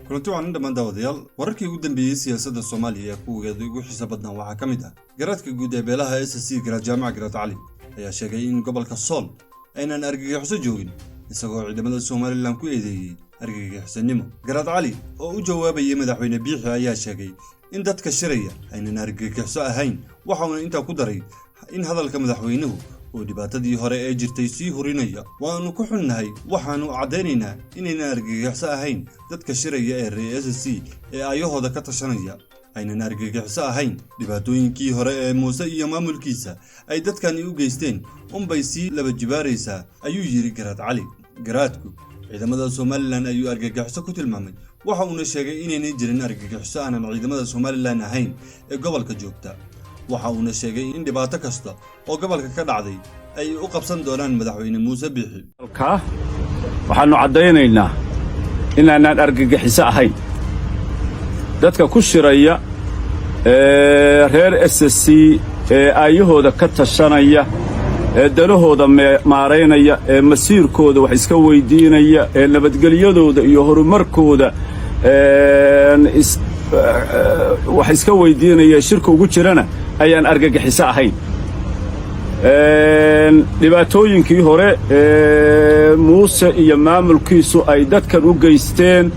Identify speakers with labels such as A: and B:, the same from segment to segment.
A: Kulanti wacan dhammaan daawadayaal. Wararkii ugu dambeeyey siyaasadda Soomaaliya ee kuwigeeda ugu xiisa badnaa waxaa ka mid ah garaadka guud ee beelaha SSC, Garaad Jaamac Garaad Cali, ayaa sheegay in gobolka Sool aynan argagixiso joogin, isagoo ciidamada Somaliland ku eedeeyey argagixisanimo. Garaad Cali oo u jawaabayay Madaxweyne Biixi ayaa sheegay in dadka shiraya aynan argagixiso ahayn. Waxauna intaa ku daray in hadalka madaxweynuhu uu dhibaatadii hore ee jirtay sii hurinaya. "Waannu ku xunnahay, waxaannu caddaynaynaa inaynan argagixiso ahayn dadka shiraya ee reer SSC ee aayahooda ka tashanaya, aynan argagixiso ahayn. Dhibaatooyinkii hore ee Muuse iyo maamulkiisa ay dadkani u geysteen unbay sii laba jibaaraysaa," ayuu yidhi Garaad Cali. Garaadku ciidamada Somaliland ayuu argagixiso ku tilmaamay, waxa uuna sheegay inaynay jirin argagixiso aanan ciidamada Somaliland ahayn ee gobolka joogta. Waxa uuna sheegay in dhibaato kasta oo gobolka ka dhacday ay u qabsan doonaan Madaxweyne Muuse Biixi.
B: Kaa waxaannu caddaynaynaa inaanaan argagixiso ahayn. Dadka ku shiraya ee reer SSC ee aayahooda ka tashanaya, ee danahooda maaraynaya, ee masiirkooda wax iska weyddiinaya, ee nabadgelyadooda iyo horumarkooda wax iska weyddiinaya, shirka ugu jirana ayaan argagixiso ahayn. Dhibaatooyinkii hore ee Muuse iyo maamulkiisu ay dadkan u geysteen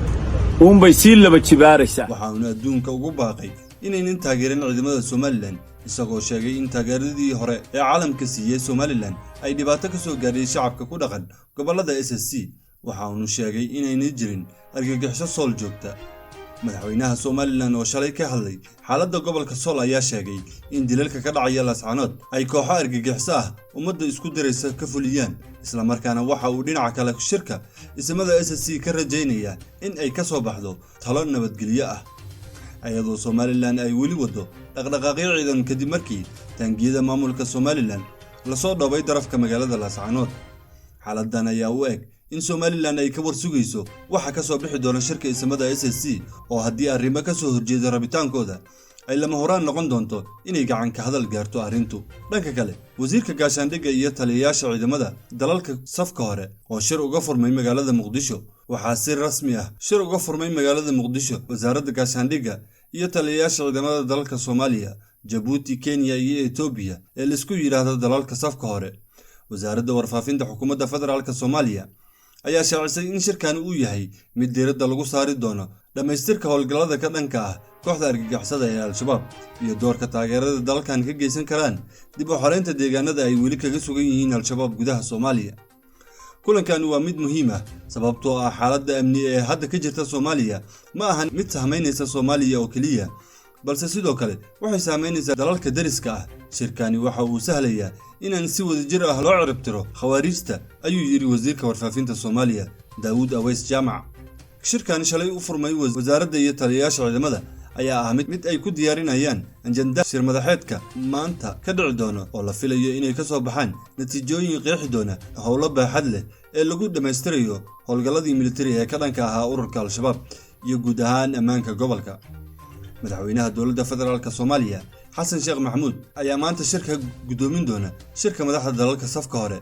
B: uunbay sii laba jibaaraysaa.
A: Waxa uuna adduunka ugu baaqay inaynan taageerin ciidamada Somaliland, isagoo sheegay in taageeradii hore ee caalamka siiyey Somaliland ay dhibaato ka soo gaadhay shacabka ku dhaqan gobollada SSC. Waxa uunu sheegay inaynay jirin argagixiso Sool joogta. Madaxweynaha Somaliland oo shalay ka hadlay xaaladda gobolka Sool ayaa sheegay in dilalka ka dhacaya Laascanood ay kooxo argagixiso ah ummadda isku diraysa ka fuliyaan. Islamarkaana waxa uu dhinaca kale shirka isimada SSC ka rajaynaya in ay ka soo baxdo talo nabadgelyo ah, iyadoo Somaliland ay weli waddo dhaqdhaqaaqyo ciidan kadib markii taangiyada maamulka Somaliland lasoo dhoobay darafka magaalada Laascanood. Xaaladan ayaa u eg in Somaliland ay ka warsugayso waxa ka soo bixi doona shirka isimada SSC, oo haddii arrimo ka soo horjeeda rabitaankooda ay lama horaan noqon doonto inay gacan ka hadal gaarto arrintu. Dhanka kale, wasiirka gaashaandhigga iyo taliyayaasha ciidamada dalalka safka hore oo shir uga furmay magaalada Muqdisho. Waxaa si rasmi ah shir uga furmay magaalada Muqdisho wasaaradda gaashaandhigga iyo taliyayaasha ciidamada dalalka Soomaaliya, Jabuuti, Kenya iyo Etoobiya ee laisku yidhaahdo dalalka safka hore. Wasaaradda Warfaafinta Xukuumadda Federaalka Soomaaliya ayaa shaacisay in shirkan uu yahay mid diiradda lagu saari doono dhammaystirka howlgallada ka dhanka ah kooxda argagixisada ee Al-Shabaab iyo doorka taageerada dalalkan ka geysan karaan dib u xoreynta deegaanada ay weli kaga sugan yihiin Al-Shabaab gudaha Soomaaliya. "Kulankani waa mid muhiim ah, sababtoo ah xaaladda amni ee hadda ka jirta Soomaaliya ma ahan mid sahmaynaysa Soomaaliya oo keliya, balse sidoo kale waxay saameynaysaa dalalka deriska ah. Shirkani waxa uu sahlayaa inaan si wadajir ah loo ciribtiro khawaariijta," ayuu yidhi wasiirka warfaafinta Soomaaliya, Daawuud Aweys Jaamac. Shirkani shalay u furmay wasaaradda iyo taliyayaasha ciidamada ayaa ah mid ay ku diyaarinayaan ajanda shirmadaxeedka maanta ka dhici doono, oo la filayo inay ka soo baxaan natiijooyin qeexi doona howlo baaxad leh ee lagu dhammaystirayo howlgalladii militari ee ka dhanka ahaa ururka Al-Shabaab iyo guud ahaan ammaanka gobolka. Madaxweynaha Dowladda Federaalka Soomaaliya, Xasan Sheekh Maxamuud, ayaa maanta shirka guddoomin doona. Shirka madaxda dalalka safka hore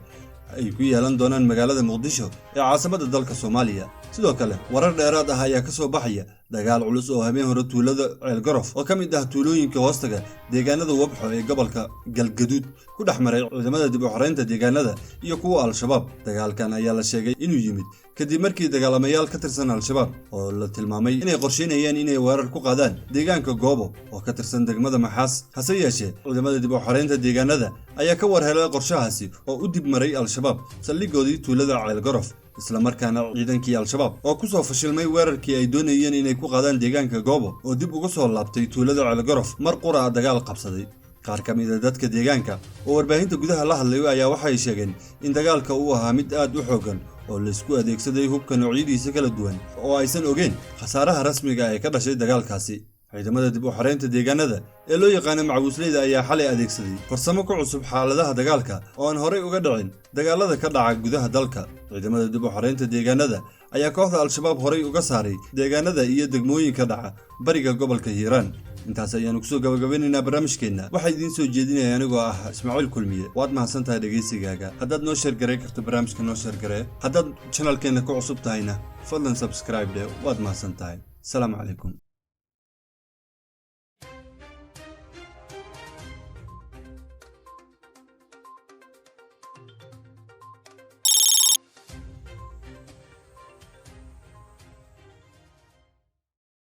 A: ay ku yeelan doonaan magaalada Muqdisho ee caasimadda dalka Soomaaliya. Sidoo kale, warar dheeraad ah ayaa ka soo baxaya dagaal culus oo habeen hore tuulada Ceelgorof oo ka mid ah tuulooyinka hoostaga deegaanada Wabxo ee gobolka Galgaduud ku dhex maray ciidamada dib u xoreynta deegaanada iyo kuwa Al-Shabaab. Dagaalkan ayaa la sheegay inuu yimid kadib markii dagaalamayaal ka tirsan Al-Shabaab oo la tilmaamay inay qorsheynayaan inay weerar ku qaadaan deegaanka Goobo oo ka tirsan degmada Maxaas. Hase yeeshee, ciidamada dib u xoreynta deegaanada ayaa ka war helay qorshahaasi oo u dib maray Al-Shabaab saldhigoodii tuulada Ceelgorof, islamarkaana ciidankii Al-Shabaab oo ku soo fashilmay weerarkii ay doonayeen inay ku qaadaan deegaanka Goobo oo dib uga soo laabtay tuulada Ceelgorof mar qura dagaal qabsaday. Qaar ka mid a dadka deegaanka oo warbaahinta gudaha la hadlay ayaa waxay sheegeen in dagaalka uu ahaa mid aad u xooggan oo laisku adeegsaday hubka noocyadiisa kala duwan, oo aysan ogeyn khasaaraha rasmiga ee ka dhashay dagaalkaasi. Ciidamada dib u xoreynta deegaanada ee loo yaqaano macawiisleyda ayaa xalay adeegsaday farsamo ku cusub xaaladaha dagaalka oo aan horey uga dhicin dagaalada ka dhaca gudaha dalka. Ciidamada dib u xoreynta deegaanada ayaa kooxda Al-Shabaab horey uga saaray deegaanada iyo degmooyinka dhaca bariga gobolka Hiiraan. Intaas ayaanu kusoo gabagabeynaynaa barnaamijkeenna. Waxaa idiin soo jeedinaya anigoo ah Ismaaciil Kulmiye. Waad mahadsan tahay dhegaysigaaga. Haddaad noo share garay karto barnaamijka, noo share garee. Haddaad channelkeenna ku cusub tahayna, fadlan subscribe dhe. Waad mahadsan tahay. Asalaamu calaykum.